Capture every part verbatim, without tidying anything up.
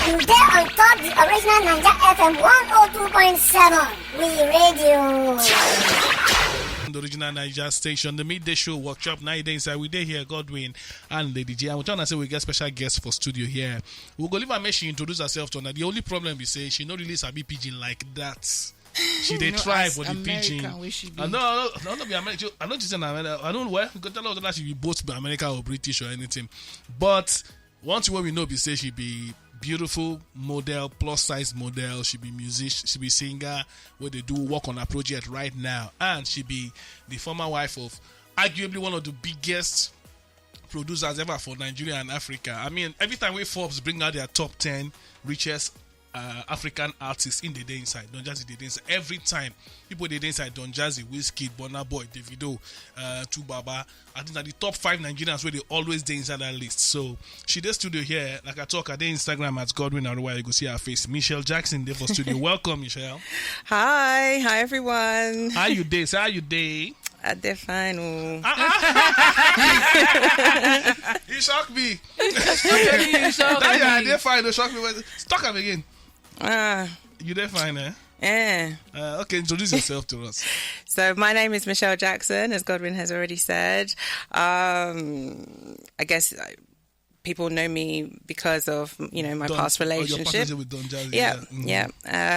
You dey on top the original Naija F M one oh two point seven. We radio. The original Naija station, the midday show workshop. Now you dey inside. We dey here, Godwin and Lady J. And we trying to say we get special guests for studio here. We go leave her, make she introduce herself to her. The only problem we say she no really sabi pidgin like that. She dey No, try as for the American pidgin. Wey she be. I know, I know, I know be American. I know just say na American. I know where. Go tell her that she be both be American or British or anything. But one thing wey we know be say she be beautiful model, plus size model. She be musician. She be singer. Where they do work on her project right now, and she be the former wife of arguably one of the biggest producers ever for Nigeria and Africa. I mean, every time we Forbes bring out their top ten richest uh, African artists in the day inside, don't just the day inside. Every time people they day inside, Don Jazzy, Wizkid, Burna Boy, Davido, uh, Tubaba. I think that the top five Nigerians where they always day inside that list. So she dey studio here, like I talk, I dey Instagram at Godwin Aruwa. You go see her face. Michelle Jackson dey for studio. Welcome, Michelle. Hi, hi everyone. How you dey? Say how you dey? I dey fine. Oh. You shock me. You shock That yeah, I me. dey fine. You shock me. Wait, talk am again. Ah, You dey fine, eh? eh. Uh, okay, introduce yourself to us. So my name is Michelle Jackson, as Godwin has already said. Um, I guess uh, people know me because of you know my Don- past oh, your relationship. partnership with Don Jazzy. Yeah, Mm. yeah.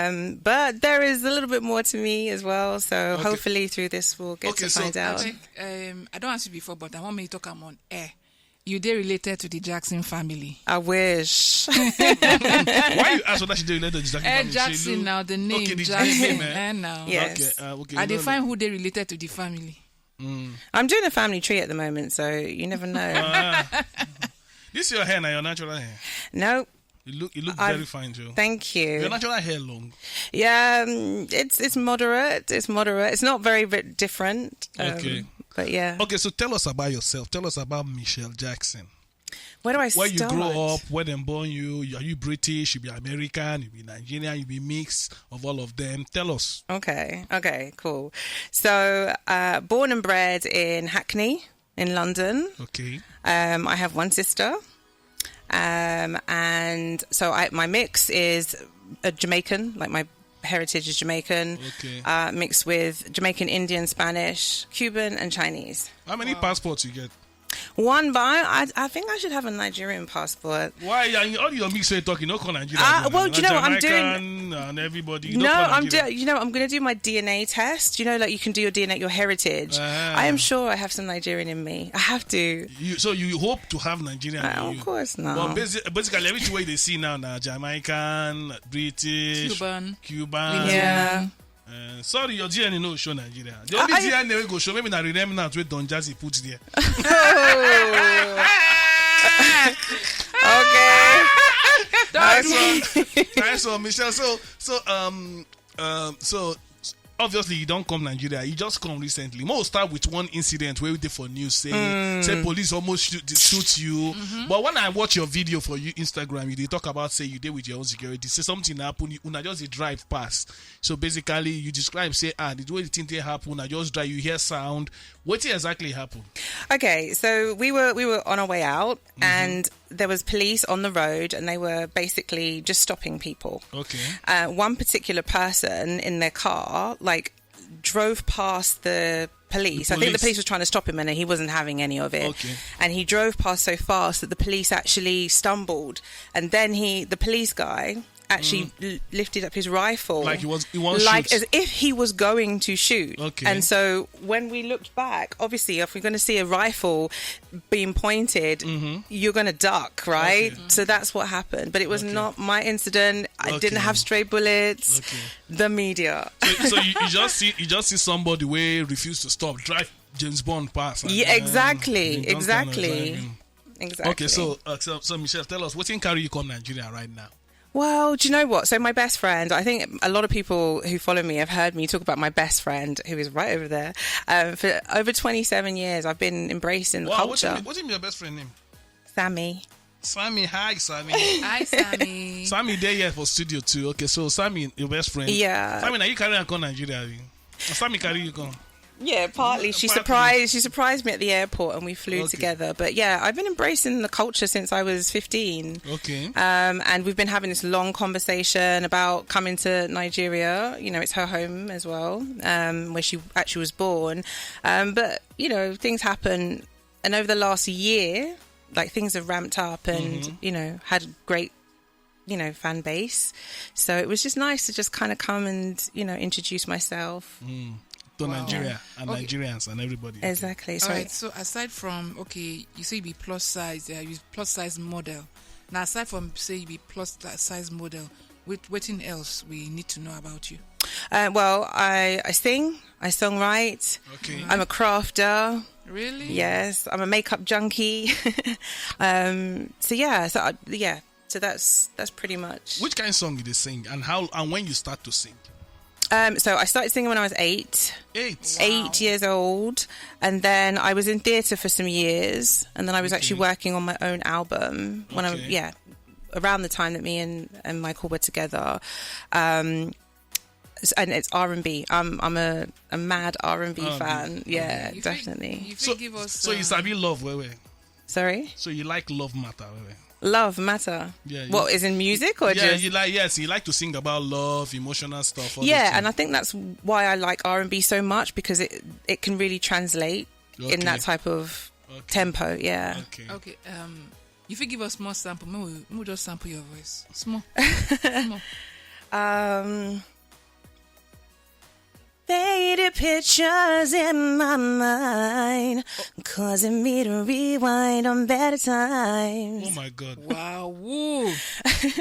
Um, but there is a little bit more to me as well. So Okay. Hopefully through this we'll get Okay, to so- find I out. Think, um, I don't ask you before, but I want me to talk. I'm on air. You dey related to the Jackson family. I wish. Why you ask whether she dey related to Jackson? Eh, Family? She Jackson look- now, the name Okay, the Jackson. name, eh? Eh, now. Yeah. Okay, uh, okay. I no, dey no. Find who dey related to the family. I'm doing a family tree at the moment, so you never know. Ah. This your hair now, your natural hair. No, It look, it look I've- very fine, Joe. Thank you. Your natural hair long. Yeah, um, it's it's moderate. It's moderate. It's not very bit different. Um, Okay. But yeah. Okay, so tell us about yourself. Tell us about Michelle Jackson. Where do I Where you start? Grow up, where them born you. Are you British? You be American? You be Nigerian? You be mix of all of them? Tell us. Okay. Okay. Cool. So, uh, born and bred in Hackney in London. Okay. Um, I have one sister. Um, and so I, my mix is a Jamaican, like my heritage is Jamaican, Okay. Uh, mixed with Jamaican, Indian, Spanish, Cuban, and Chinese. How many passports you get? One, but I, I, I think I should have a Nigerian passport. Why are you, all your mix wey talk, you no call Nigeria? Ah, again, well, na do you know what I'm Jamaican and everybody. You No, no call I'm Nigeria. doing. You know, I'm gonna do my D N A test. You know, like you can do your D N A, your heritage. Ah. I am sure I have some Nigerian in me. I have to. You, so you hope to have Nigerian? Ah, in of you. course not. But basic, basically, everything wey you dey see now na Jamaican, British, Cuban. Cuban. Yeah. Uh, sorry, your D N A no show Nigeria. The only I- D N A wey go show maybe na the remnant wey Don Jazzy put there. Okay. Nice one, nice one, Michelle. So, so um, um, so obviously you don't come Nigeria. You just come recently. Mo start with one incident where they for news say say police almost shoot, shoot you. But when I watch your video for you Instagram, you dey talk about say you dey with your own security. Say something happen, you una just dey drive past. So basically, you describe say ah the way the thing dey happen, I just drive. You hear sound. What exactly happened? Okay, so we were we were on our way out, and there was police on the road, and they were basically just stopping people. Okay. Uh, one particular person in their car, like, drove past the police. I think the police. Police was trying to stop him, and he wasn't having any of it. Okay. And he drove past so fast that the police actually stumbled, and then he, the police guy, actually l- lifted up his rifle, Like he was- he wants like shoot. As if he was going to shoot. Okay. And so when we looked back, obviously, if you're going to see a rifle being pointed, you're going to duck, right? Okay. So that's what happened. But it was Okay. Not my incident. I didn't Okay. Have stray bullets. Okay. The media. So, so you, you just see you just see somebody wey refuse to stop drive James Bond pass. And, Yeah, um, exactly, you don't kinda exactly. Drive him. Exactly. Okay, so, uh, so so Michelle, tell us wetin carry you come Nigeria right now. Well, do you know what? So my best friend, I think a lot of people who follow me have heard me talk about my best friend, who is right over there. Um, for over twenty-seven years, I've been embracing the Wow, what's culture. Your, what's your best friend name? Sammy. Sammy, hi Sammy. Hi, Sammy. Sammy dey here for studio too. Okay, so Sammy, your best friend. Yeah. Sammy, now you carry am come Nigeria. Abi? Na Sammy carry you come. Yeah, partly. She surprised. She surprised me at the airport, and we flew together. But yeah, I've been embracing the culture since I was fifteen. Okay. Um, and we've been having this long conversation about coming to Nigeria. You know, it's her home as well, um, where she actually was born. Um, but you know, things happen, and over the last year, like, things have ramped up, and you know, had great, you know, fan base. So it was just nice to just kind of come and, you know, introduce myself. To Nigeria and Okay. Nigerians and everybody. Okay. Exactly. All Sorry. Right. So aside from, okay, you say you be plus size, yeah, you plus size model. Now, aside from say you be plus size model, with what else we need to know about you? Uh, well, I, I sing, I songwrite, Okay. I'm a crafter. Really? Yes, I'm a makeup junkie. Um, so yeah, so I, yeah, so that's that's pretty much. Which kind of song you dey sing, and how and when you start to sing? Um, so I started singing when I was eight, Eight. eight years old, and then I was in theatre for some years, and then I was actually Okay. Working on my own album when I was Okay. yeah, around the time that me and and Michael were together. Um, s- and it's R and B. I'm I'm a, a mad R and B R and B. fan. Yeah, You think- definitely. You So, think give us. so you uh, sabi love, wait, wait. Sorry, So you like love matter, wait, wait. love matter. Yeah, you- What is in music or Yeah, just? you like yes, you like to sing about love, emotional stuff. All Yeah, those and I things. think that's why I like R and B so much, because it it can really translate Okay. in that type of Okay. tempo. Yeah. Okay. Okay. Um, you fit give us more sample. May we, may we just sample your voice. Small. Small. Um, faded pictures in my mind, causing me to rewind on better times. Oh my God. Wow. Woo.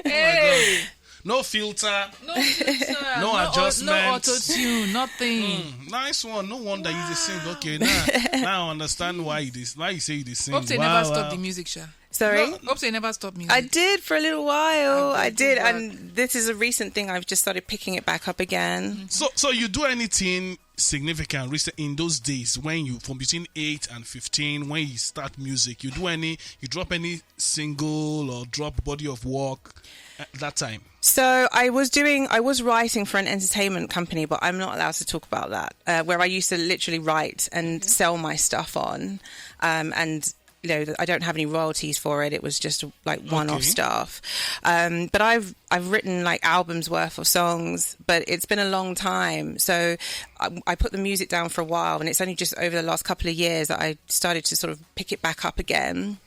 Hey. No filter. No filter. No au- adjustment. No auto tune. Nothing. Mm, nice one. No wonder you dey sing. Okay, now, now I understand why you this. Why you say you dey sing. Hope they Wow, never wow. Stop the music, sha. Sorry. No, hope they never stop music. I did for a little while. I I did did, go back. And this is a recent thing. I've just started picking it back up again. So, so you do anything significant recent in those days when you from between eight and fifteen when you start music? You do any? You drop any single or drop body of work at that time? So I was doing, I was writing for an entertainment company, but I'm not allowed to talk about that. Uh, where I used to literally write and sell my stuff on, um, and you know, I don't have any royalties for it. It was just like one-off Okay. stuff. Um, but I've I've written like albums worth of songs, but it's been a long time. So I, I put the music down for a while, and it's only just over the last couple of years that I started to sort of pick it back up again.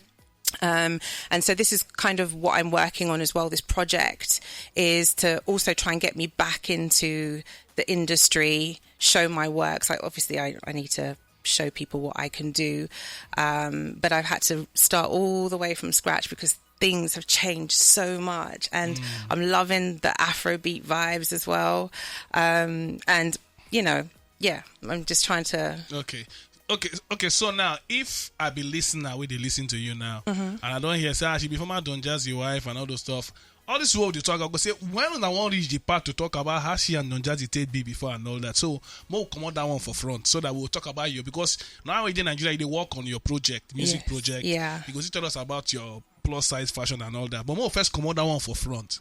Um, and so this is kind of what I'm working on as well. This project is to also try and get me back into the industry, show my works. Like, obviously, I, I need to show people what I can do. Um, but I've had to start all the way from scratch because things have changed so much, and I'm loving the Afrobeat vibes as well. Um, and you know, yeah, I'm just trying to. Okay. Okay, okay. So now, if I be listener, wey dey listen to you now, and I don hear say ah, she be former Don Jazzy wife and all those stuff. All this world you talk, I go say when I wan reach the part to talk about how she and Don Jazzy take be before and all that. So, mo comot that one for front so that we'll talk about you because now in Nigeria you dey work on your project, music Yes, project. Yeah. You go still tell us about your plus size fashion and all that. But mo first comot that one for front.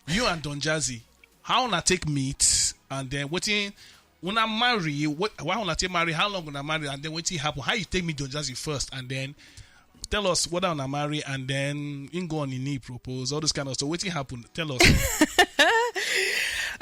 You and Don Jazzy, how una take meet, and then wetin una marry? What, why una take marry? How long una marry? And then wetin happen? How you take meet Don Jazzy first, and then tell us whether una marry, and then him go on him knee propose, all this kind of stuff. Wetin happen? Tell us.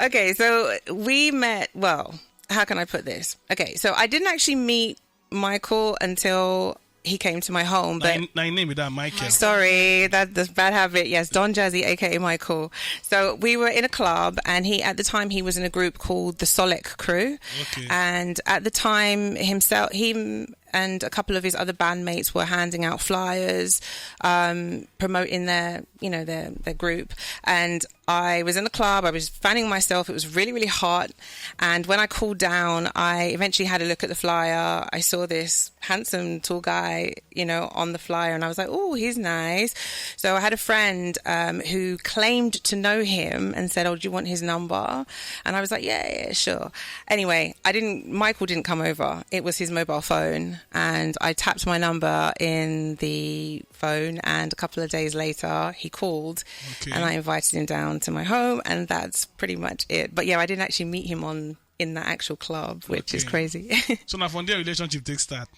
Okay, so we met. Well, how can I put this? Okay, so I didn't actually meet Michael until he came to my home, Na but him- na him name be that, Michael. Sorry, that the bad habit. Yes, Don Jazzy, aka Michael. So we were in a club, and he at the time he was in a group called the Solek Crew, Okay. And at the time himself, him and a couple of his other bandmates were handing out flyers, um, promoting their, you know, their their group, and I was in the club. I was fanning myself. It was really, really hot. And when I cooled down, I eventually had a look at the flyer. I saw this handsome, tall guy, you know, on the flyer, and I was like, "Oh, he's nice." So I had a friend um, who claimed to know him and said, "Oh, do you want his number?" And I was like, "Yeah, yeah, sure." Anyway, I didn't. Michael didn't come over. It was his mobile phone, and I tapped my number in the phone, and a couple of days later, he called, Okay. and I invited him down to my home, and that's pretty much it. But yeah, I didn't actually meet him on in that actual club, which is Okay. Crazy. So now from there, relationship takes start.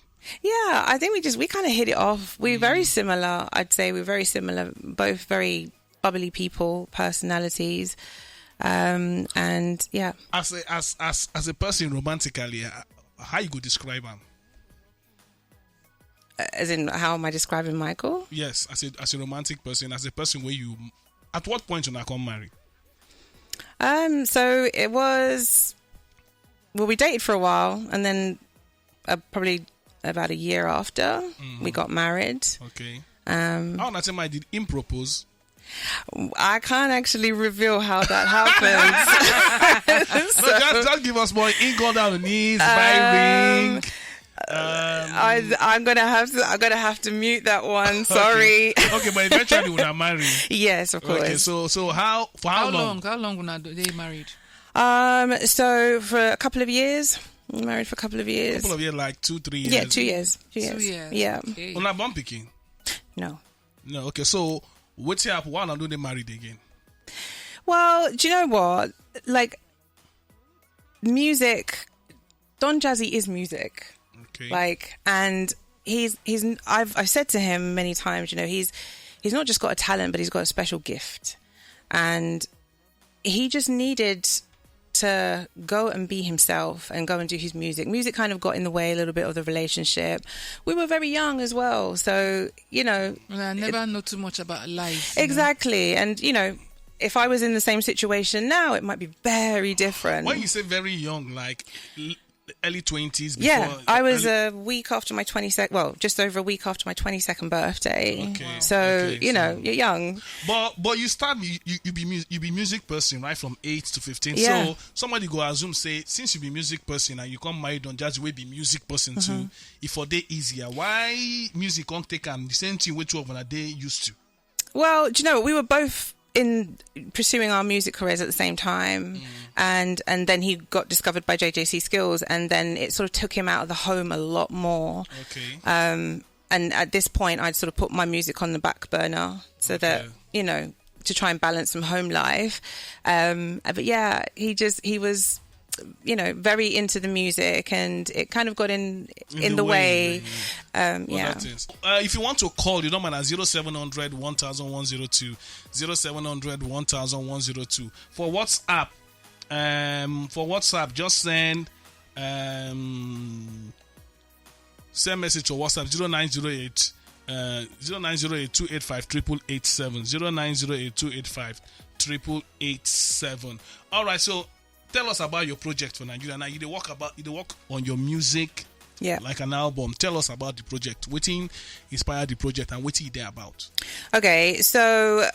Yeah, I think we just, we kind of hit it off. We're very similar. I'd say we're very similar. Both very bubbly people, personalities, um, and yeah. As a as as as a person romantically, uh, how you go describe him? As in, how am I describing Michael? Yes, as a as a romantic person, as a person where you, at what point you come marry? Um, so it was, well, we dated for a while, and then uh, probably about a year after, we got married. Okay. Um, How na say my did him propose? I can't actually reveal how that happens. So just, just give us more. He go down on knees, buy Um, ring. Um, I, I'm gonna have to. I'm gonna have to mute that one. Sorry. Okay, but eventually we are married. Yes, of course. Okay, so so how for how, How long? long? How long una do they married? Um, so for a couple of years, married for a couple of years. Couple of years, like two, three years. Yeah, two years. Two years. Two years. Yeah. Okay. Una born pikin? No. No. Okay, so what's up? Why not do they married again? Well, do you know what? Like, music, Don Jazzy is music. Okay. Like, and he's he's I've I've said to him many times, you know, he's he's not just got a talent, but he's got a special gift, and he just needed to go and be himself and go and do his music. Music kind of got in the way a little bit of the relationship. We were very young as well, so, you know, Well, I never know too much about life. you know. Exactly. And, you know, if I was in the same situation now, it might be very different. When you say very young, like l- early twenties. Yeah, Before, I was early- a week after my twenty-second, well, just over a week after my twenty-second birthday. Okay, So, okay, you know, so- you're young. But but you start you you, you be mu- you be music person, right, from eight to fifteen. Yeah. So somebody go assume say, since you be music person and you come married on jazz, will be music person Mm-hmm. too. If for day easier, why music can't take am the same thing which one they used to? Well, do you know, we were both in pursuing our music careers at the same time, and and then he got discovered by J J C Skills, and then it sort of took him out of the home a lot more. Okay. Um, and at this point, I'd sort of put my music on the back burner so that, Okay. you know, to try and balance some home life. Um, but yeah, he just he was, you know, very into the music, and it kind of got in in, the, way. Um, Well, yeah. that is- Uh, if you want to call, you don't mind at zero seven hundred one thousand one zero two, zero seven hundred one thousand one zero two. For WhatsApp, um, for WhatsApp, just send um, send message to WhatsApp zero nine zero eight uh, zero nine zero eight two eight five triple eight seven, zero nine zero eight two eight five triple eight seven. All right, so tell us about your project for Nigeria. Now you dey work about you dey work on your music, Yeah. like an album. Tell us about the project. Wetin inspire the project and wetin e dey about? Okay, so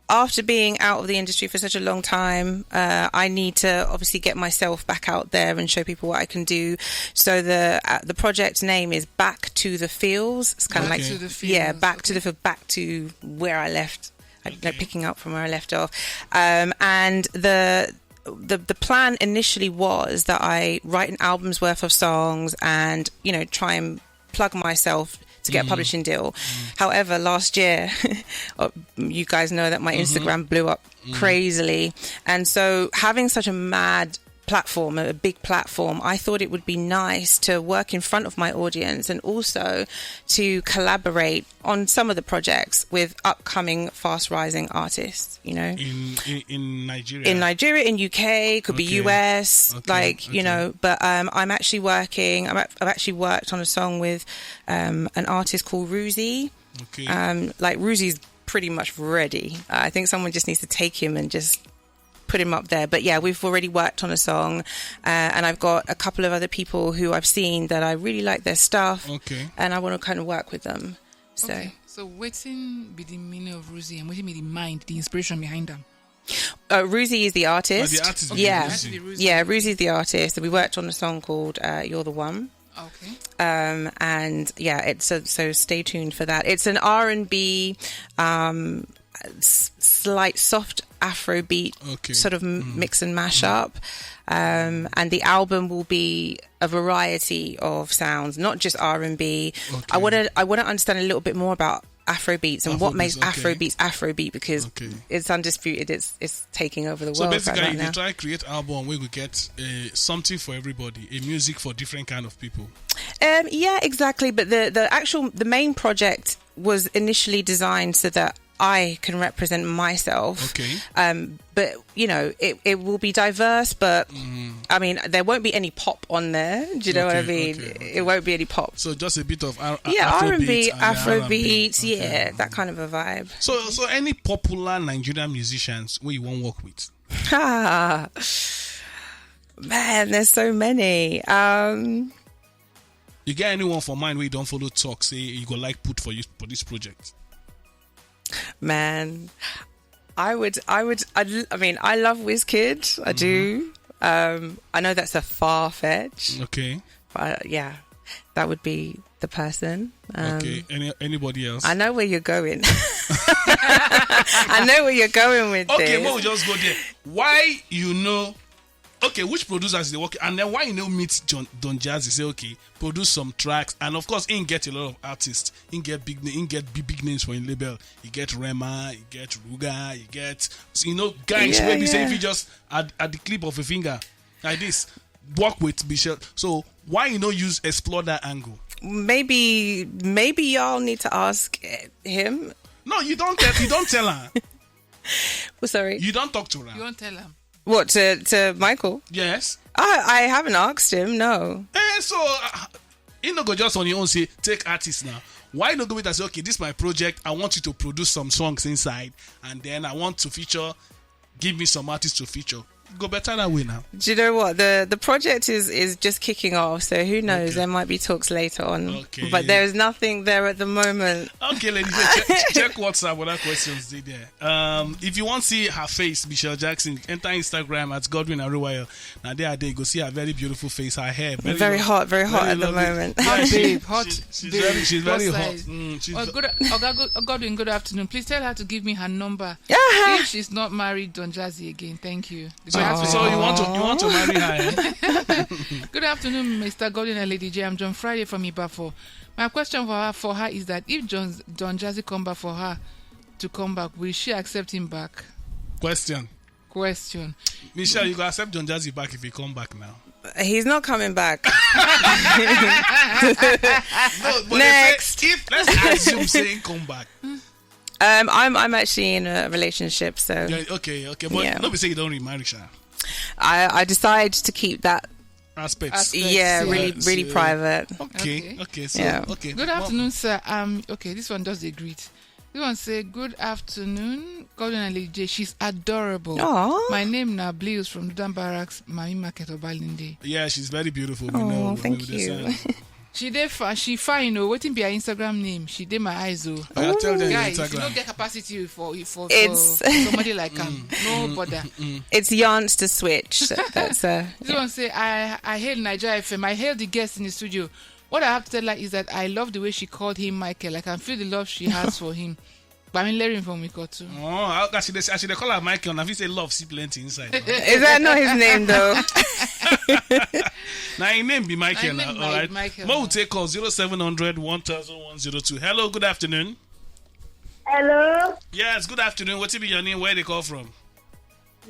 after being out of the industry for such a long time, uh, I need to obviously get myself back out there and show people what I can do. So the uh, the project name is Back to the Fields. It's kind of Back like to the yeah, Fields, back to the field, back to where I left. Like, like picking up from where I left off. Um, and the the the plan initially was that I write an album's worth of songs and, you know, try and plug myself to get a publishing deal. However, last year, uh, you guys know that my Instagram blew up crazily, and so having such a mad platform, a big platform, I thought it would be nice to work in front of my audience and also to collaborate on some of the projects with upcoming fast rising artists, you know. In in, in Nigeria. In Nigeria, in U K, could be Okay. U S, Okay, like, you okay. know, but um, I'm actually working, I'm, act- I've actually worked on a song with um, an artist called Ruzi. Okay. Um, like, Ruzi's pretty much ready. Uh, I think someone just needs to take him and just put him up there. But yeah, we've already worked on a song, uh, and I've got a couple of other people who I've seen that I really like their stuff, Okay. and I want to kind of work with them. So Okay. So waiting be the meaning of Ruzi and waiting be the mind, the inspiration behind them. uh, Ruzi is the artist. Oh, the artist is Yeah. Ruzi. That's the Ruzi. Yeah, Ruzi's the artist. We worked on a song called uh, "You're the One." Okay. Um, and yeah, it's so, so stay tuned for that. It's an R and B, um, s- slight soft Afrobeat Okay. sort of m- mix and mash up, um, and the album will be a variety of sounds, not just R and B. I Okay. want to I want to understand a little bit more about Afro beats and what makes Afrobeats, okay. Afro beats Afrobeat, because okay. It's undisputed. It's it's taking over the so world. So basically, right now. They try to create album where we get uh, something for everybody, a music for different kind of people. Um, yeah, exactly. But the the actual the main project was initially designed so that I can represent myself. Okay. Um, but you know, it, it will be diverse, but mm. I mean, there won't be any pop on there. Do you know okay, what I mean? Okay, okay. It won't be any pop. So just a bit of R- yeah, R and B, Afro beats, okay. Yeah, that kind of a vibe. So, so any popular Nigerian musicians where you won't work with? Man, there's so many. Um, you get anyone for mind where you don't follow talk? Say you go like put for you for this project. Man, I would, I would, I'd, I mean, I love Wizkid. I mm-hmm. do. Um, I know that's a far fetch. Okay. But yeah, that would be the person. Um, okay. Any anybody else? I know where you're going. I know where you're going with okay, this. Okay, we'll just go there. Why you know? Okay, which producers they work and then why you know meet John Don Jazzy? Say okay, produce some tracks, and of course, he get a lot of artists. He get big, he get big, big names for his label. He get Rema, he get Ruga, he get you know guys. Yeah, maybe yeah. Say if you just add, add the clip of a finger like this, work with Michelle. So why you no use explore that angle? Maybe, maybe y'all need to ask eh, him. No, you don't tell. You don't tell her. Well, sorry. You don't talk to her. You don't tell him. What, to, to Michael? Yes. I, I haven't asked him, no. Eh, so uh, you no go just on your own say take artists now. Why no go with and say okay, this is my project. I want you to produce some songs inside, and then I want to feature. Give me some artists to feature. Go better that way now. Do you know what the the project is is just kicking off? So who knows? Okay. There might be talks later on. Okay. But there is nothing there at the moment. Okay, ladies, check, check WhatsApp. What are questions did there? Um, if you want to see her face, Michelle Jackson, enter Instagram at Godwin Aruwayo. Now there they go see her very beautiful face, her hair very, very lo- hot, very hot very at lovely. The moment. Yeah, hot she, babe, hot. She, she's babe. Very, she's very hot. Mm, she's oh, good, oh, God, Godwin, good afternoon. Please tell her to give me her number. If she's not married, Don Jazzy again. Thank you. So, so you want to you want to marry her? Eh? Good afternoon, Mister Godwin and Lady J. I'm John Friday from Ibafo. My question for her for her is that if John Don Jazzy come back for her to come back, will she accept him back? Question. Question. Michelle, you go accept Don Jazzy back if he come back now. He's not coming back. No, but next. Say, if let's assume saying come back. Um, I'm I'm actually in a relationship, so yeah, okay, okay. But yeah. Not be say you don't remarry, Sha. I I decide to keep that aspect. Aspect yeah, yeah, really, really private. Okay, okay. Okay, so yeah. Okay. Good afternoon, sir. Um, okay, this one does a greet. This one say, "Good afternoon, Golden and Lady J. She's adorable. Aww. My name na Blius from Dudan Barracks, Mami Market, Obalinde." Yeah, she's very beautiful. We oh, know. Thank you. She dey fa- she fine oh. Wetin be her Instagram name? She dey my eyes oh. I tell them guys, Instagram. You no get capacity for for, for somebody like am. Mm, no mm, bother. Mm, mm. It's yarns to switch. That's uh, this one say I I hail Nigeria F M. I hail the guests in the studio. What I have to tell her is that I love the way she called him Michael. I can feel the love she has for him. But I'm learning from Miko too. Oh, I, I should, I should call her Michael. I feel say love see plenty inside. Is that not his name though? Now his name be Michael. Now, all right. Michael. Mo will take call zero seven hundred one thousand one zero two. Hello, good afternoon. Hello. Yes, good afternoon. What be your name? Where they call from?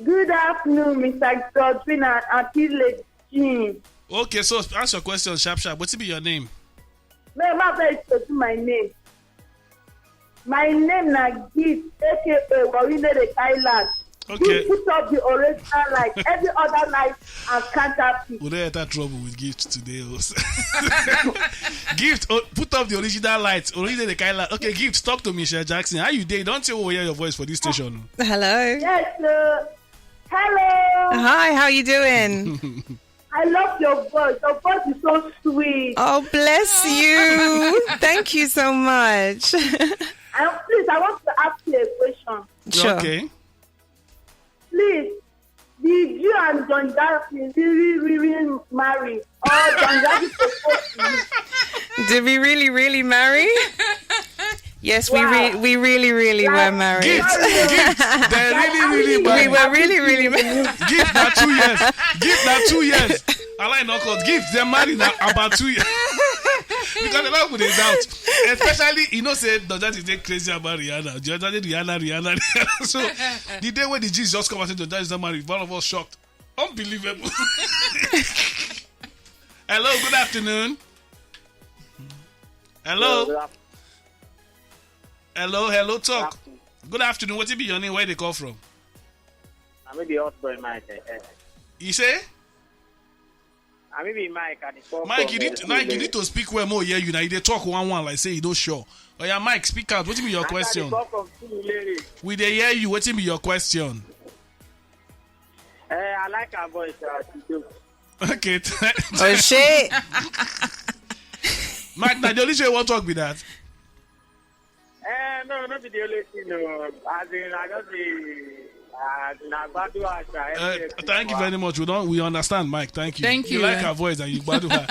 Good afternoon, Mister Godwin and Auntie Lady Jean. Okay, so ask your question sharp sharp. What be your name? No, my best to do my name. My name na Gift, A K A Warine the Island. Okay. Gift put up the original light. Every other light and counterfeit. We don't enter trouble with Gift today. Oh. Gift, oh, put up the original light. Original the kind light. Okay, Gift, talk to Michelle Jackson. How you dey? Don't you hear your voice for this station? Hello. Yes, sir. Hello. Hi, how you doing? I love your voice. Your voice is so sweet. Oh, bless you. Thank you so much. And please, I want to ask you a question. Sure. Okay. Please, did you and Don Jazzy really, really marry? Or Don Jazzy proposed to you? Did we really, really marry? Yes, wow. we re- we really, really like, were married. Gift, gift. They really, really married. We were really, really married. Gift na two years. Gift na two years. I like no cause. Gift, they married na about two years. Because a lot of people dey doubt, especially you know say Don Jazzy dey crazy about Rihanna. Don Jazzy, Rihanna, Rihanna, Rihanna. So the day when the G's just come and say Don Jazzy is not married, all of us shocked. Unbelievable. Hello, good afternoon. Hello. Hello, hello, talk. Good afternoon. What be your name? Where they call from? I may be hot boy Mike. Eh, eh. You say? I may be Mike at the top. Mike, you need, Mike, you need to speak well more. Yeah, you now you dey talk one one like say you don't sure. Oh yeah, Mike, speak out. What be your question? Top of two lady. We dey hear you. What be your question? Eh, I like her voice. Uh, she do. Okay. Oh shit. Mike, now the only show you want to talk with that. Eh, no, not the only thing. No. As in, I just the. Uh, na gbadu asa. Uh, thank you very much. We don't we understand, Mike. Thank you. Thank You you. like her voice and you gbadu her.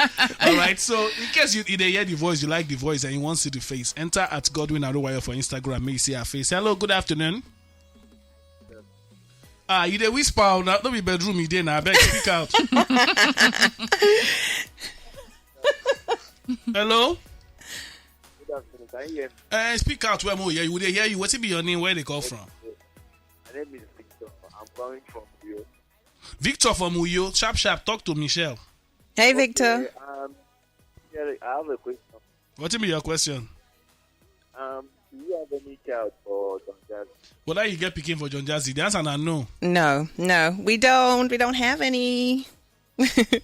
All right. So in case you, you dey hear the voice, you like the voice, and you want to see the face, enter at Godwin Aruwayo for Instagram. May you see her face. Hello. Good afternoon. Ah, you dey whisper now. Don't be bedroom. You dey now. Beg, speak out. Hello. Good afternoon. Can you hear me? Uh, speak out. Where more? Yeah, you dey hear you. What be your name? Where they call from? My name is Victor. I'm coming from you. Victor from Uyo. Sharp, sharp. Talk to Michelle. Hey, Victor. Um, yeah, I have a question. What be your question? Um, do you have any child for Don Jazzy? Whether you get picking for Don Jazzy, the answer na no. No, no, we don't. We don't have any. Okay,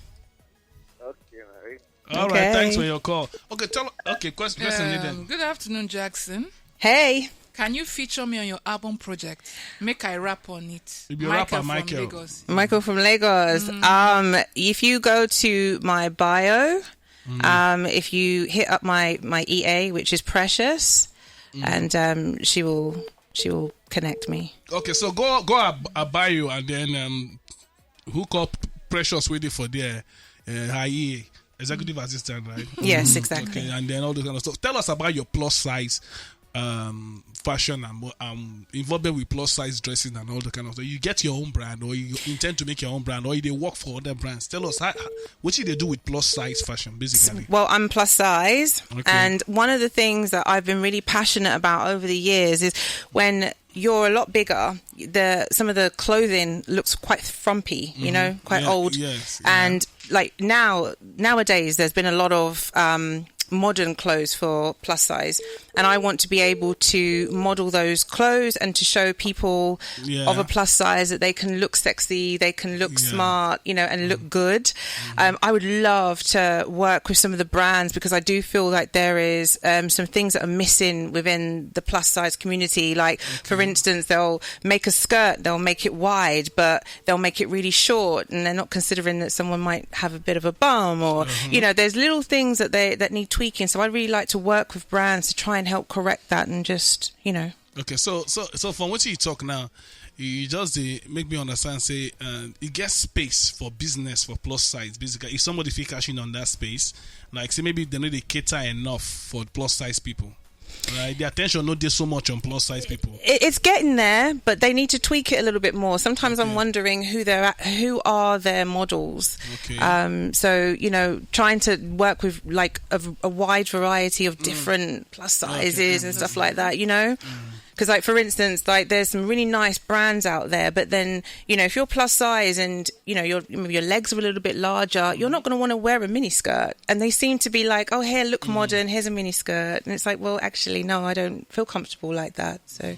Mary. All Okay. right, thanks for your call. Okay, tell. Okay, question. Person Um, needed. Good afternoon, Jackson. Hey, Can you feature me on your album project? Make I rap on it. You be Michael rapper, from Michael. Lagos. Michael from Lagos. Um, if you go to my bio, um, if you hit up my my E A, which is Precious, and um, she will she will connect me. Okay, so go go ab- Abayo and then um, hook up Precious with it for there. Uh, Haye, executive assistant, right? Yes, exactly. Okay, and then all those kind of stuff. Tell us about your plus size um fashion and mo- um involvement with plus size dressing and all the kind of stuff. You get your own brand, or you intend to make your own brand, or you dey work for other brands. Tell us how, how what you they do with plus size fashion, basically. Well, I'm plus size, Okay. and one of the things that I've been really passionate about over the years is when you're a lot bigger, the some of the clothing looks quite frumpy, you know, quite Yeah, old. yes, yeah. And like now, nowadays, there's been a lot of um, modern clothes for plus size, and I want to be able to model those clothes and to show people Yeah. of a plus size that they can look sexy, they can look Yeah. smart, you know, and look good. Um, I would love to work with some of the brands because I do feel like there is um, some things that are missing within the plus size community. Like, for instance, they'll make a skirt, they'll make it wide, but they'll make it really short, and they're not considering that someone might have a bit of a bum, or you know, there's little things that they that need tweaking. So I really like to work with brands to try and help correct that, and just you know. Okay, so so so from what you talk now, you just dey make me understand say uh, you get space for business for plus size. Basically, if somebody fit cash in on that space, like say maybe they know they cater enough for plus size people. Right, the attention not there so much on plus size people. It- It's getting there, but they need to tweak it a little bit more. Sometimes I'm Okay. wondering who they're at, who are their models. Okay. Um, so you know, trying to work with like a, a wide variety of different plus sizes and stuff like that. You know, because like for instance, like there's some really nice brands out there, but then you know if you're plus size and you know your maybe your legs are a little bit larger, you're not going to want to wear a mini skirt. And they seem to be like, oh, here, look modern. Here's a mini skirt, and it's like, well, actually, no, I don't feel comfortable like that. So.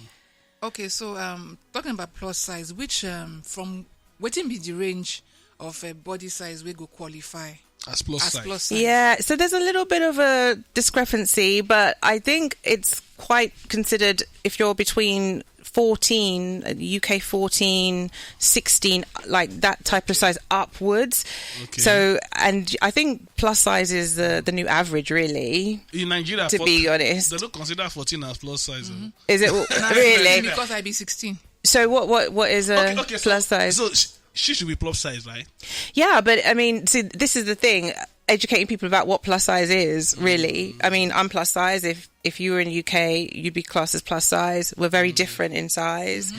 Okay, so um, talking about plus size, which um, from waiting be the range of a body size we go qualify As plus as size. Plus size? Yeah, so there's a little bit of a discrepancy, but I think it's quite considered if you're between fourteen, uh, U K fourteen, sixteen, like that type of size upwards. Okay. So, and I think plus size is the, the new average, really, In Nigeria, to for- be honest. They don't consider fourteen as plus size. Oh. Is it really? Because I be sixteen. So, what, what, what is a Okay, okay, so, plus size? So she, she should be plus size, right? Yeah, but I mean, see, this is the thing. Educating people about what plus size is, really. I mean, I'm plus size. If if you were in the U K, you'd be classed as plus size. We're very different in size.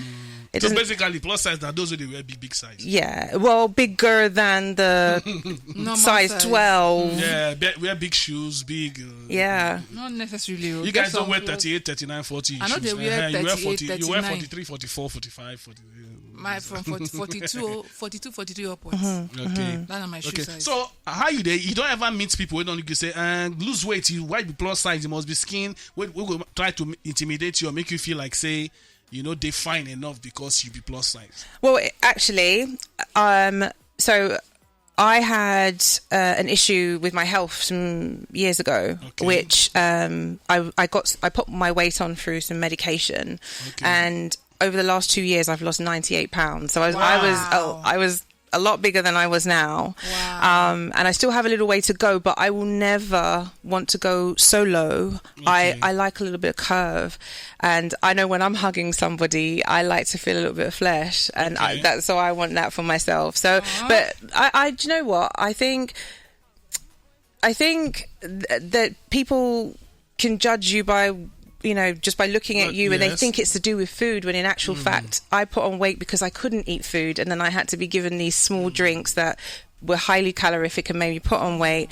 It So doesn't. Basically, plus size, that those wey dey wear big, big size. Yeah, well, bigger than the Normal size size. twelve. Yeah, be- wear big shoes, big. Uh, Yeah. Not necessarily. Oh. You Get guys don't some wear clothes. thirty-eight, thirty-nine, forty. I know shoes. they wear Uh-huh, you wear thirty-eight, forty. You wear thirty-nine. forty-three, forty-four, forty-five, forty. My from forty, forty-two, forty-two, forty-three upwards. Okay. That's not my shoe Okay. size. So how you dey? You don't ever meet people wey don you say uh, lose weight. You why be plus size? You must be skin. We we go try to intimidate you or make you feel like say you know they fine enough because you be plus size. Well, it- actually, um, so I had uh, an issue with my health some years ago, Okay. which um, I I got I put my weight on through some medication, Okay. and over the last two years, I've lost ninety eight pounds. So I was I was Wow. oh, I was a lot bigger than I was now. Wow. Um, and I still have a little way to go, but I will never want to go so low. I, Okay. I like a little bit of curve. And I know when I'm hugging somebody, I like to feel a little bit of flesh. And I, Okay. that's so I want that for myself. So, but I, I, do you know what? I think, I think th- that people can judge you by, you know, just by looking at But you, and they yes. think it's to do with food, when in actual fact I put on weight because I couldn't eat food, and then I had to be given these small drinks that were highly calorific and made me put on weight.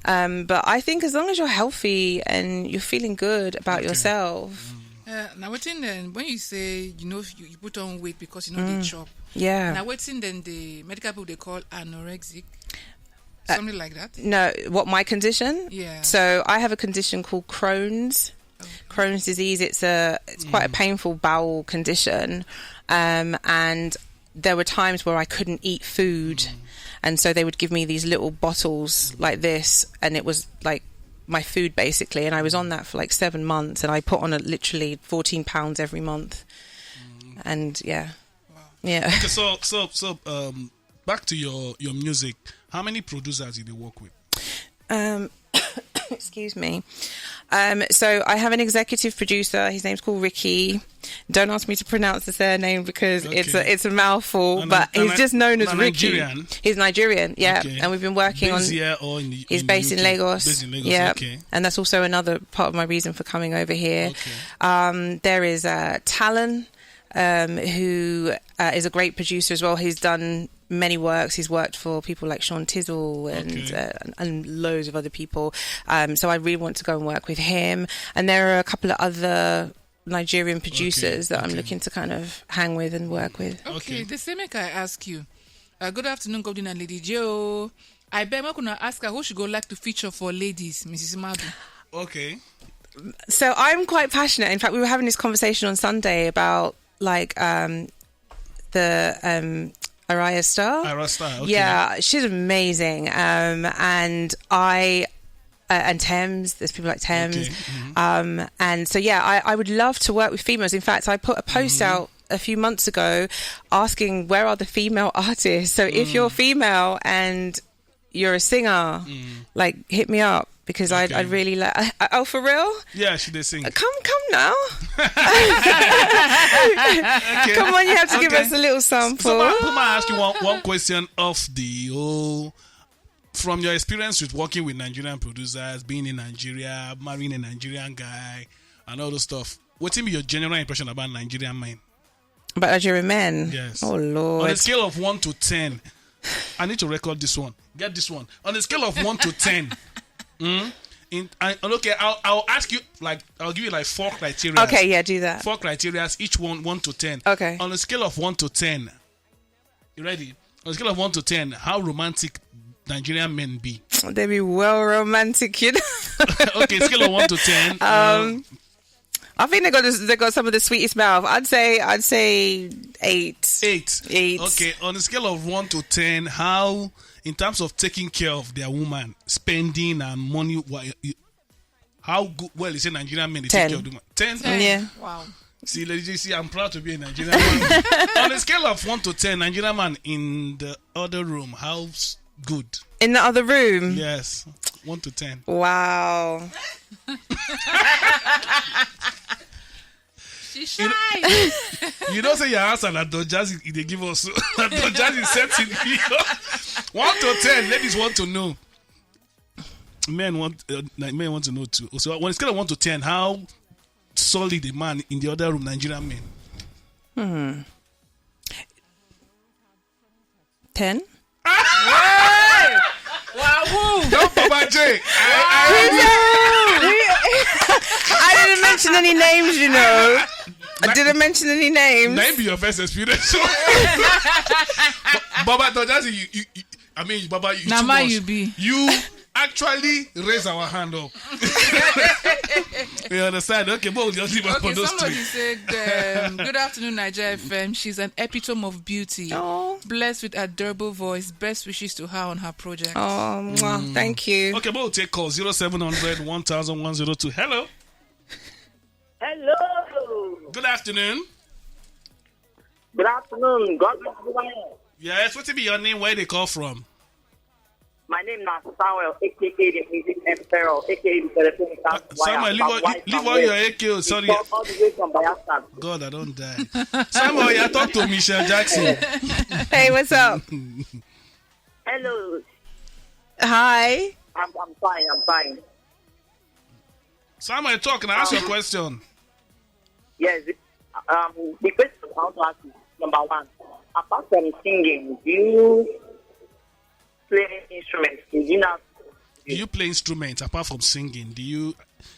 Um, but I think as long as you're healthy and you're feeling good about yourself, Uh, now, waiting then, when you say, you know, you, you put on weight because you know they chop. Yeah. Now, waiting then, the medical people they call anorexic, something like that. No, what, my condition? Yeah. So I have a condition called Crohn's. Crohn's disease. It's a it's quite a painful bowel condition, um, and there were times where I couldn't eat food, and so they would give me these little bottles like this, and it was like my food basically. And I was on that for like seven months, and I put on a, literally fourteen pounds every month, and yeah, yeah. Okay, so so so um, back to your your music. How many producers did you work with? Um, excuse me. Um, so I have an executive producer. His name's called Ricky. Don't ask me to pronounce the surname because it's Okay. a it's a mouthful, And but a- and he's a- just known as and Ricky. Nigerian? He's Nigerian, yeah. Okay. And we've been working Based on. Here or in the, He's in the based in U K? Lagos. Based in Lagos. Yeah, Okay. And that's also another part of my reason for coming over here. Okay. Um, there is uh, Talon, um, who uh, is a great producer as well. He's done many works. He's worked for people like Sean Tizzle and Okay. uh, and- and loads of other people. Um, so I really want to go and work with him. And there are a couple of other Nigerian producers that I'm Okay. looking to kind of hang with and work with. Okay, Okay. The same make I ask you. Uh, good afternoon, Golden and Lady Joe. I bet I'm gonna ask her who she go like to feature for ladies, Missus Madu. Okay. So I'm quite passionate. In fact, we were having this conversation on Sunday about like um, the um, Araya Star. Ira Star. Okay. Yeah, she's amazing. Um, and I uh, and Thames. There's people like Thames. Okay. Um, and so yeah, I, I would love to work with females. In fact, I put a post Mm-hmm. out a few months ago asking where are the female artists. So if Mm. you're female and you're a singer, Mm. like hit me up because I'd, Okay. I'd really like. Oh, for real? Yeah, she dey sing. Come, come now. Okay. Come on, you have to give Okay. us a little So, sample. ma, ma ask you one, one question off the oh, from your experience with working with Nigerian producers, being in Nigeria, marrying a Nigerian guy, and all those stuff. What be your general impression about Nigerian men? But Nigerian men. Yes. Oh On a Lord. Scale of one to ten, I need to record this one. Get this one. On a scale of one to ten, mm, in, I, okay, I'll, I'll ask you like I'll give you like four criteria. Okay, yeah, do that. Four criteria, each one one to ten. Okay. On a scale of one to ten, you ready? On a scale of one to ten, how romantic Nigerian men be? They be well romantic, you know. Okay, scale of one to ten. Um, I think they got this, they got some of the sweetest mouth. I'd say I'd say eight. Eight. Eight. Okay, on a scale of one to ten, how, in terms of taking care of their woman, spending and money, wha- you- how good? Well, you say Nigerian men they Ten. take care of the woman. Ten. Yeah. Wow. See, ladies, you see, I'm proud to be a Nigerian man. On a scale of one to ten, Nigerian man in the other room, how's good? In the other room. Yes, one to ten. Wow. She's shy. You don't say your answer that Don Jazzy they give us. That Don Jazzy setting here. One to ten, ladies want to know. Men want uh, like men want to know too. So on a scale of one to ten, how solid a man in the other room, Nigerian men? Hmm. ten? Wahoo! Don't Papa J. I, I, I didn't mention any names, you know. I didn't mention any names. That be your first experience. So, Baba Tojazi, you, you, you, I mean, Baba, you Na too man much. You be. You actually raise our hand up. You understand? Okay, but we'll just leave it for Okay, those somebody three. Said, um, "Good afternoon, Niger F M. She's an epitome of beauty, Oh. blessed with adorable voice. Best wishes to her on her project." Oh, mwah, thank you. Okay, but we'll take call zero seven hundred one thousand one zero two. Hello. Hello. Good afternoon. Good afternoon. God bless you. Yes, what be your name? Where they call from? My name is Samuel, A K A the Music Emperor, A K A the Telephone Wire. Samuel, leave all, leave all your A K O. Sorry. All the way from Bayelsa. God, I don't die. Samuel, you talk to Michelle Jackson. Hey, what's up? Hello. Hi. I'm, I'm fine. I'm fine. Samuel, talk and ask your question. Yes. Um, the question I want to ask is number one. Apart from singing, do you play instruments? Do you not? Do you play instruments apart from singing? Do you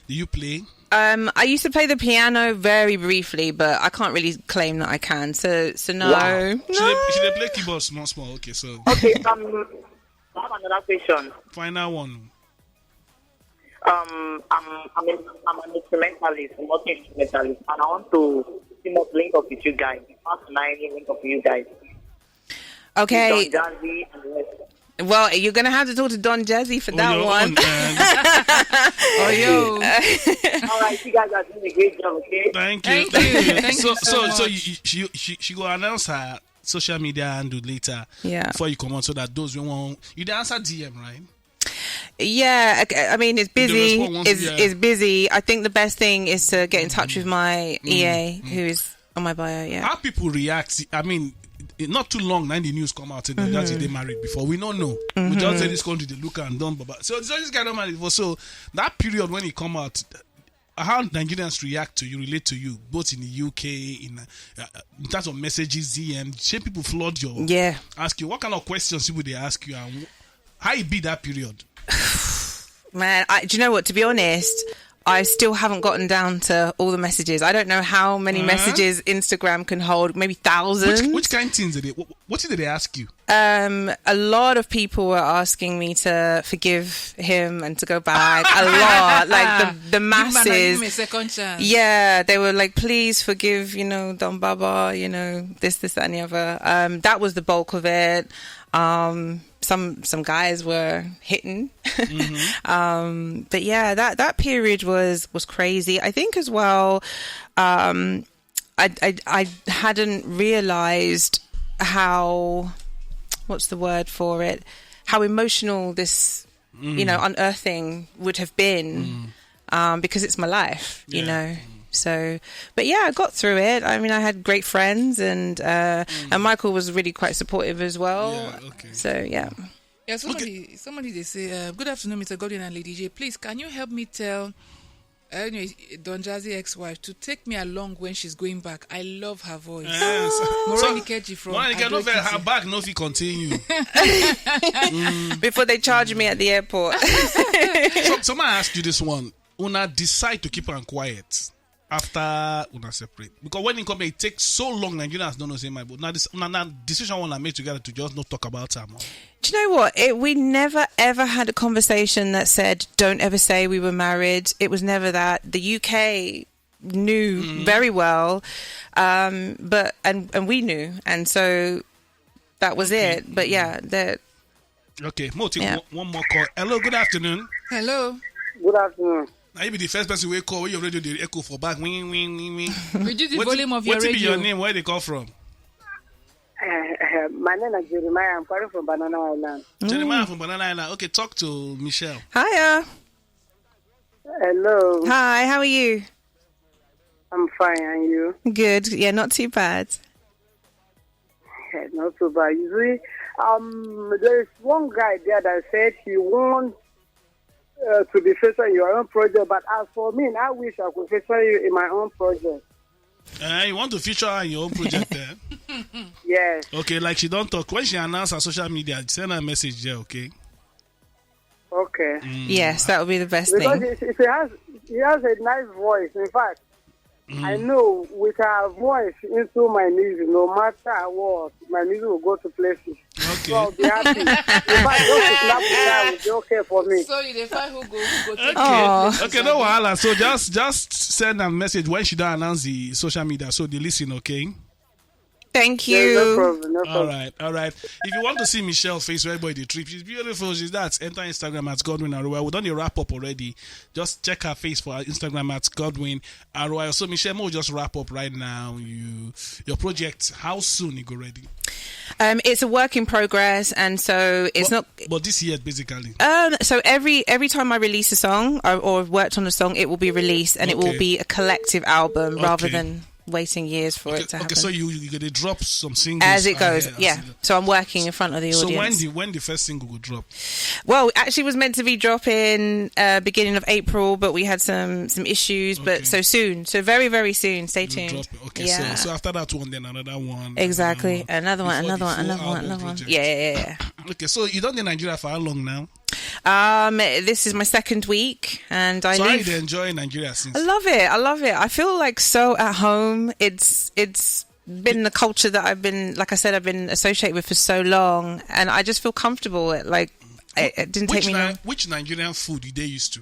do you play? Um, I used to play the piano very briefly, but I can't really claim that I can. So, so no. Wow. She dey, she dey play keyboard small small. Okay, so Okay. Um, I have another question. Final one. Um, I'm I'm, a, I'm an instrumentalist, a multi instrumentalist, and I want to team up, link up with you guys. How can I link up with you guys? Okay. Don Jazzy and the rest. Well, you're gonna have to talk to Don Jazzy for that Oh, your one. Own, uh, Oh yo. All right, you guys are doing a great job. Okay. Thank you. Thank you. Thank so, you so so, so much. you, she, she, she go announce her social media handle later Yeah. Before you come on, so that those who want you dey answer D M, right? Yeah, I, I mean it's busy. respond once, It's, yeah. it's busy. I think the best thing is to get in touch with my E A, who is on my bio. Yeah. How people react? I mean, it- not too long now the news come out and they just they married before. We don't know. We just say this country they look and done, but so, so this guy don't marry before. So that period when he come out, how Nigerians react to you, relate to you, both in the U K, in uh, in terms of messages, D M, say people flood your Yeah. ask you what kind of questions people they ask you and wh- how it be that period. Man, I, do you know what? To be honest, I still haven't gotten down to all the messages. I don't know how many messages Instagram can hold, maybe thousands. Which, which kind of things did they? What, what did they ask you? Um, a lot of people were asking me to forgive him and to go back. A lot, like the the Give man and give masses. me a second chance. Yeah, they were like, please forgive, you know, Don Baba, you know, this, this, that, and the other. Um, that was the bulk of it. Um, some some guys were hitting. Um, but yeah, that that period was was crazy. I think as well. Um, I, I I hadn't realized how, what's the word for it? How emotional this, you know, unearthing would have been, um, because it's my life, you Yeah. know. So, but yeah, I got through it. I mean, I had great friends, and uh, and Michael was really quite supportive as well. Yeah, okay. So yeah. Yeah, somebody, somebody they say, uh, "Good afternoon, Mister Godwin and Lady J. Please, can you help me tell, uh, anyway, Don Jazzy ex-wife to take me along when she's going back? I love her voice." Yes. Moronikeji from Moronike no Ado fit, her Ekiti. Bag no fit continue. Before they charge me at the airport. So, so I ask you this one. Una decide to keep am quiet after una separate because when it come, it takes so long. Nigerians don't know say my but now this now, now decision one I made together to just not talk about her more. Do you know what? It, we never ever had a conversation that said, "Don't ever say we were married." It was never that. The U K knew very well, um, but and and we knew, and so that was it. But yeah, that Okay, more take Yeah. one, one more call. Hello, good afternoon. Hello. Good afternoon. Now you be the first person we call when your radio they echo for back. Wing, wing, wing, wing. Reduce the What- volume of what your be radio. Your name? Where they call from? Uh, uh, my name is Jeremiah. I'm calling from Banana Island. Jeremiah from Banana Island. Okay, talk to Michelle. Hiya. Hello. Hi. How are you? I'm fine, and you? Good. Yeah, not too bad. Eh, not so bad. You see, um, there is one guy there that said he wants uh, to be featured in your own project, but as for me, I wish I could feature you in my own project. Uh, you want to feature her in your own project there? Yes. Okay, like she don't talk. When she announce her social media, send her a message there, okay? Okay. Yes, that would be the best Because thing. she, she has she has a nice voice. In fact, I know with her voice into my music, no matter what, my music will go to places. So I'll Okay. be happy. In fact, just to snap with her will be okay for me. So you dey find who go who go take Oh. it. Okay, no wahala. So just just send a message when she don't announce the social media, so they listen, okay? Thank Yeah, no you. problem. No All problem. Right, all right. If you want to see Michelle face where body trip, she's beautiful. She's that. Enter Instagram at Godwin Arua. We done the wrap up already. Just check her face for Instagram at Godwin Arua. So Michelle, we'll just wrap up right now. You your project. How soon it go ready? Um, it's a work in progress, and so it's but, not. But this year, basically. Um, so every every time I release a song or, or worked on a song, it will be released, and it will Okay. Be a collective album rather Okay. Than waiting years for Okay, it to okay, happen. So you you gonna drop some singles As it goes, ahead, yeah. as it- So I'm working in front of the So audience. when the when the first single will drop? Well, actually, was meant to be dropping uh, beginning of April, but we had some some issues. But Okay. So soon, so very very soon. Stay Will tuned. Drop. Okay, Yeah. so so after that one, then another one. Exactly. Another, Another one, Before the another one, full another one, album another one. Project. Yeah, yeah, yeah. Okay, so you done in Nigeria for how long now? Um, this is my second week, and I So how live. You enjoy Nigeria since? I love it. I love it. I feel like so at home. It's it's been the culture that I've been, like I said, I've been associated with for so long, and I just feel comfortable. It, like it, it didn't Which, take me Ni- long. Which Nigerian food did they used to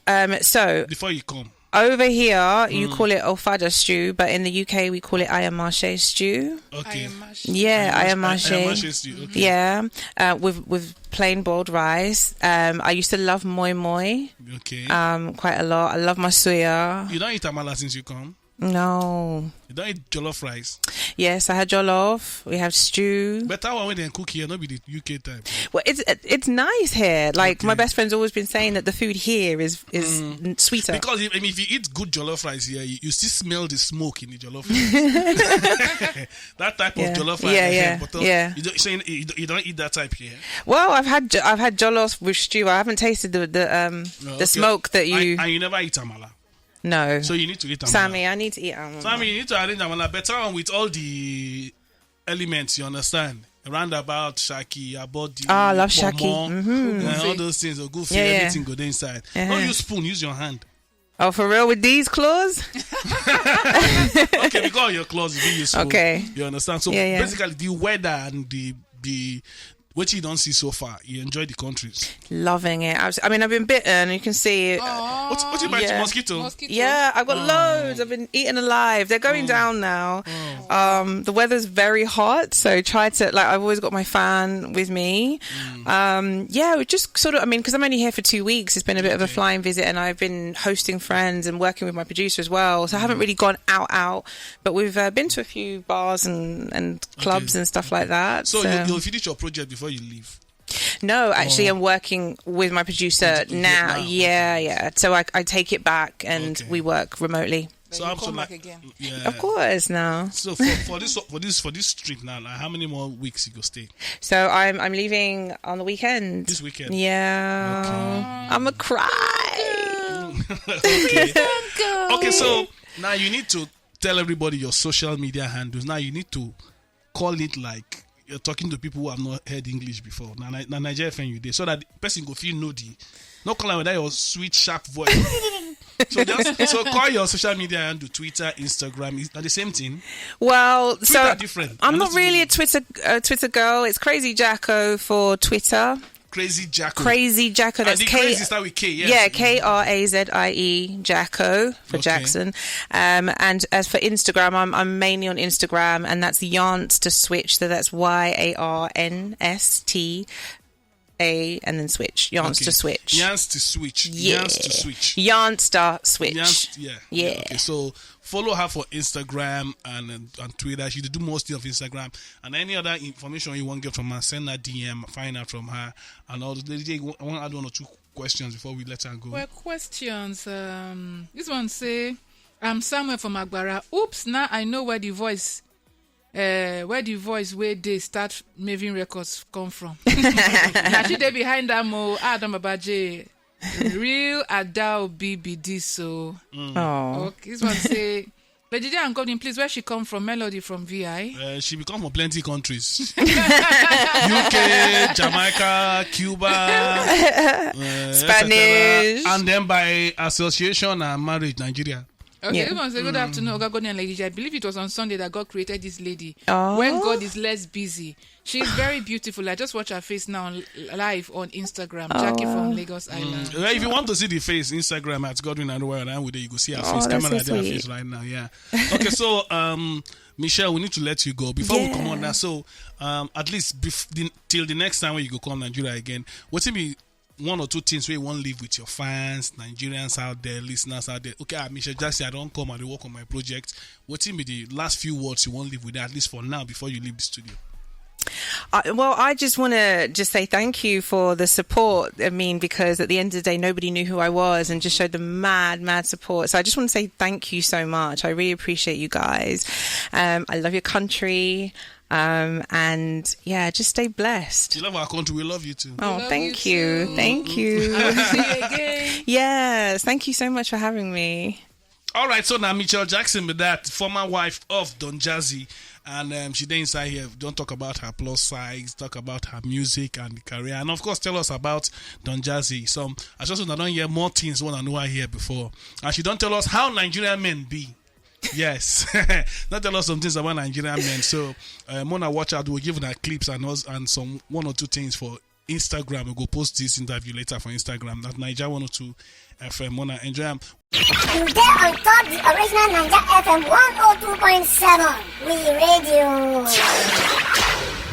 Um, so before you come? Over here, you call it ofada stew, but in the U K we call it ayamashe stew. Okay. Yeah, I ayamashe. Ayamashe stew. Okay. Yeah, uh, with with plain boiled rice. Um, I used to love moi moi Okay. um quite a lot. I love my suya. You don't eat amala since you come. No. You don't eat jollof rice. Yes, I had jollof. We have stew. Better one when they cook here, not be the U K type. Well, it's it's nice here. Like my Okay. best friend's always been saying that the food here is is n- sweeter. Because if, I mean, if you eat good jollof rice here, you, you still smell the smoke in the jollof rice. That type Yeah. Of jollof rice. Yeah, I yeah, have, but, uh, yeah. You don't, so you, you don't- you don't eat that type here. Well, I've had jo- I've had jollof with stew. I haven't tasted the the um No, the okay. smoke that you And, and you never eat amala. No. So you need to eat amala. Sammy, I need to eat almond. Sammy, you need to arrange amala better one with all the elements, you understand? Roundabout, shaki, abodi, Ah, I love shaki. Pomo, Mm-hmm. And all those things are good for Yeah, you. Yeah. Everything go there inside. Uh-huh. Don't use spoon, use your hand. Oh, for real with these claws? Okay, because of your claws, you use spoon. Okay. You understand? So Yeah, yeah. Basically, the weather and the the what you don't see so far, you enjoy the countries. Loving it. I, was, I mean, I've been bitten. You can see it. What what you buy Yeah. mosquito? Mosquito. Yeah, I got loads. I've been eating alive. They're going down now. Um, the weather's very hot, so try to like. I've always got my fan with me. Um, yeah, we just sort of. I mean, because I'm only here for two weeks, it's been a bit of a flying visit, and I've been hosting friends and working with my producer as well. So I haven't really gone out out, but we've uh, been to a few bars and and clubs Okay. And stuff like that. So so. You, you'll finish your project before you leave. No, actually, Oh. I'm working with my producer With- with now. now, Yeah, okay. Yeah. So I, I take it back and Okay. we work remotely. Then So you I'm so come like, back again. Yeah. Of course, now. So for, for this for this for this trip now, like how many more weeks you go stay? So I'm I'm leaving on the weekend. This weekend. Yeah. I'm a cry. Okay. Okay. So now you need to tell everybody your social media handles. Now you need to call it like you're talking to people who have not heard English before. Now, Ni- now Nigeria fan you there, so that the person go feel know the. Not call like that your sweet sharp voice. So just so call your social media handle, Twitter, Instagram. Is that the same thing? Well, Twitter so different. I'm I not know really a different. Twitter uh, Twitter girl. It's Krazie Jacko for Twitter. Krazie Jacko. Krazie Jacko. And That's the K. Krazie start with K. Yes. Yeah, K R A Z I E Jacko for Okay. Jackson. Um, and as for Instagram, I'm I'm mainly on Instagram, and that's Yarnst to Switch. So that's Y A R N S T A and then Switch. Yarnst Okay. to Switch. Yarnst to switch. Yeah. Yarnst to switch. Yarnst to Switch. Yarnst, yeah. Yeah. Okay. So follow her for Instagram and and Twitter. She do mostly of Instagram and any other information you want get from her, send her D M, find out from her, and all. The lady, I want to add one or two questions before we let her go. Well, questions. Um, this one say, I'm Samuel from Agbara. Oops, now I know where the voice, uh, where the voice where they start Maven Records come from. Now she dey behind that mo Adam Abaje. Real Adao B B D so. Oh. Okay, this one say, Lady J and Godwin, please, where she come from? Melody from V I. Uh, she become from plenty countries. U K, Jamaica, Cuba, uh, Spanish. And then by association and marriage, Nigeria. Okay, yeah. Everyone say good afternoon, Oga Godwin and Lady J. I believe it was on Sunday that God created this lady. Oh. When God is less busy. She's very beautiful. I just watch her face now live on Instagram. Oh, Jackie from Lagos Island. Mm. If you want to see the face, Instagram at Godwin and Royal and you go see her oh, face. Come and so see her face right now. Yeah. Okay, so um Michelle, we need to let you go before yeah. we come on now. So um at least bef- the, till the next time when you go come Nigeria again, what do you mean? One or two things where you want to leave with your fans, Nigerians out there, listeners out there. Okay, ah, Michelle Jackson, I don't come and work on my project. What will be the last few words you want to leave with, at least for now, before you leave the studio? Uh, well, I just want to just say thank you for the support. I mean, because at the end of the day, nobody knew who I was and just showed the mad, mad support. So I just want to say thank you so much. I really appreciate you guys. Um, I love your country. Um, and yeah, just stay blessed. You love our country. We love you too. Oh, thank you. Thank you. Yes. Thank you so much for having me. All right, so now Michelle Jackson with that former wife of Don Jazzy, and um, she dey inside here. Don't talk about her plus size, talk about her music and the career, and of course tell us about Don Jazzy. So I just want to hear more things one I know I hear before, and she don't tell us how Nigerian men be. Yes, not tell us some things about Nigerian men. So uh, Mona, watch out. We'll give her clips and us and some one or two things for Instagram. We'll go post this interview later for Instagram at Niger one oh two F M. Mona, enjoy. You there on top the original Niger F M one oh two point seven. We radio.